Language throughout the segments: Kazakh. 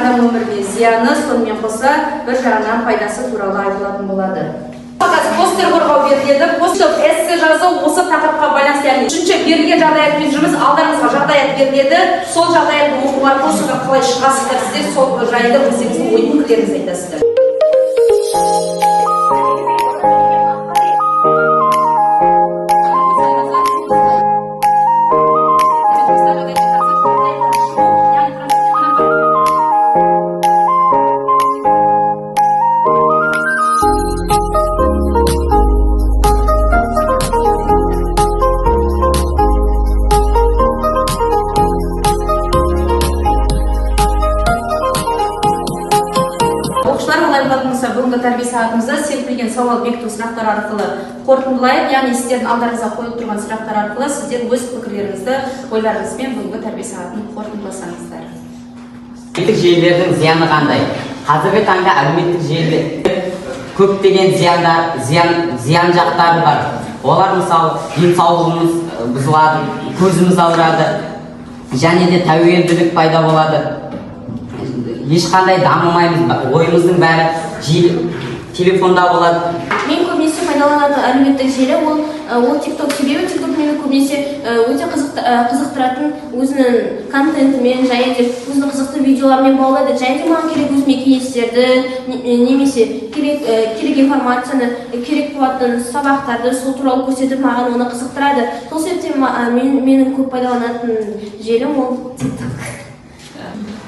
адам өміріне зияны, сонымен қоса бір жағынан пайдасы туралы айтылатын болады. Қазір постер қорғау беріледі. Постер эссе жазу осы тақырыпқа байланысты, яғни үшінші берілген жағдаятпен жұмыс, алдарыңызға жағдаят беріледі. Сол жағдаятты оқу арқылы содан қалай шығасыздар, сіздер сол жайында өздеріңіздің ой пікірлеріңізді айтасыздар. Оқушылар, олай болатын болса, бүгінгі тәрбие сағатымызды серпілген сауал бекіту сұрақтары арқылы қорытындылайық. Яғни сіздердің алдарыңызға қойылып тұрған сұрақтар арқылы сіздер өз пікірлеріңізді, ойларыңызбен бүгінгі тәрбие сағатын қорытындыласаңыздар. Әлеуметтік желілердің зияны қандай? Қазіргі таңда әлеуметтік желіде көптеген зияндар, зиян жақтары бар. Олар, мысалы, денсаулығымыз бұзылады, көзіміз ауырады, және де тәуелділік пайда болады. Ешқандай дамымаймыз, ойымыздың бәрі телефонда болады. Мен көбінесе пайдаланатын әлеуметтік желі ол TikTok, себебі TikTok мені көбінесе өте қызықтыратын өзінің контентімен және де өзінің қызықты видеоларымен баулайды, және де маған керек өзіме кеңестерді немесе керек информацияны, керек болатын сабақтарды сол туралы көрсетіп, маған оны қызықтырады. Сол себептен менің көп пайдаланатын желім ол TikTok.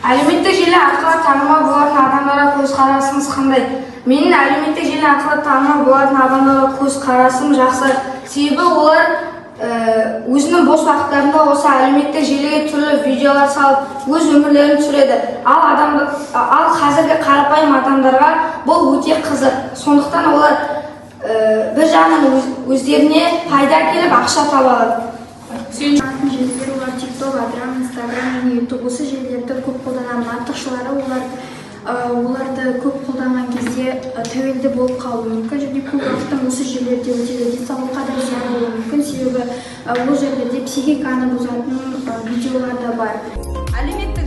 Әлеуметтік желі арқылы танымал болатын адамдарға көзқарасыңыз қандай? Менің әлеуметтік желі арқылы танымал болатын адамдарға көзқарасым жақсы, себебі олар өзінің бос уақыттарында осы әлеуметтік желіге түрлі видеолар салып, өз өмірлерін түсіреді. Ал қазіргі қарапайым адамдарға бұл өте қызық, сондықтан олар бір жағынан өздеріне пайда әкеліп, ақша таба алады. Желілер олар TikTok, Адрам, Инстаграм және Ютуб. Осы желілерді көп қолданамын. Артықшылары: оларды көп қолданған кезде тәуелді болып қалуы мүмкін және көп уақытым осы жерлерде өтеді. Денсаулыққа да зиян болуы мүмкін, себебі ол жерлерде психиканы бұзатын видеолар да бар. Әлеуметтік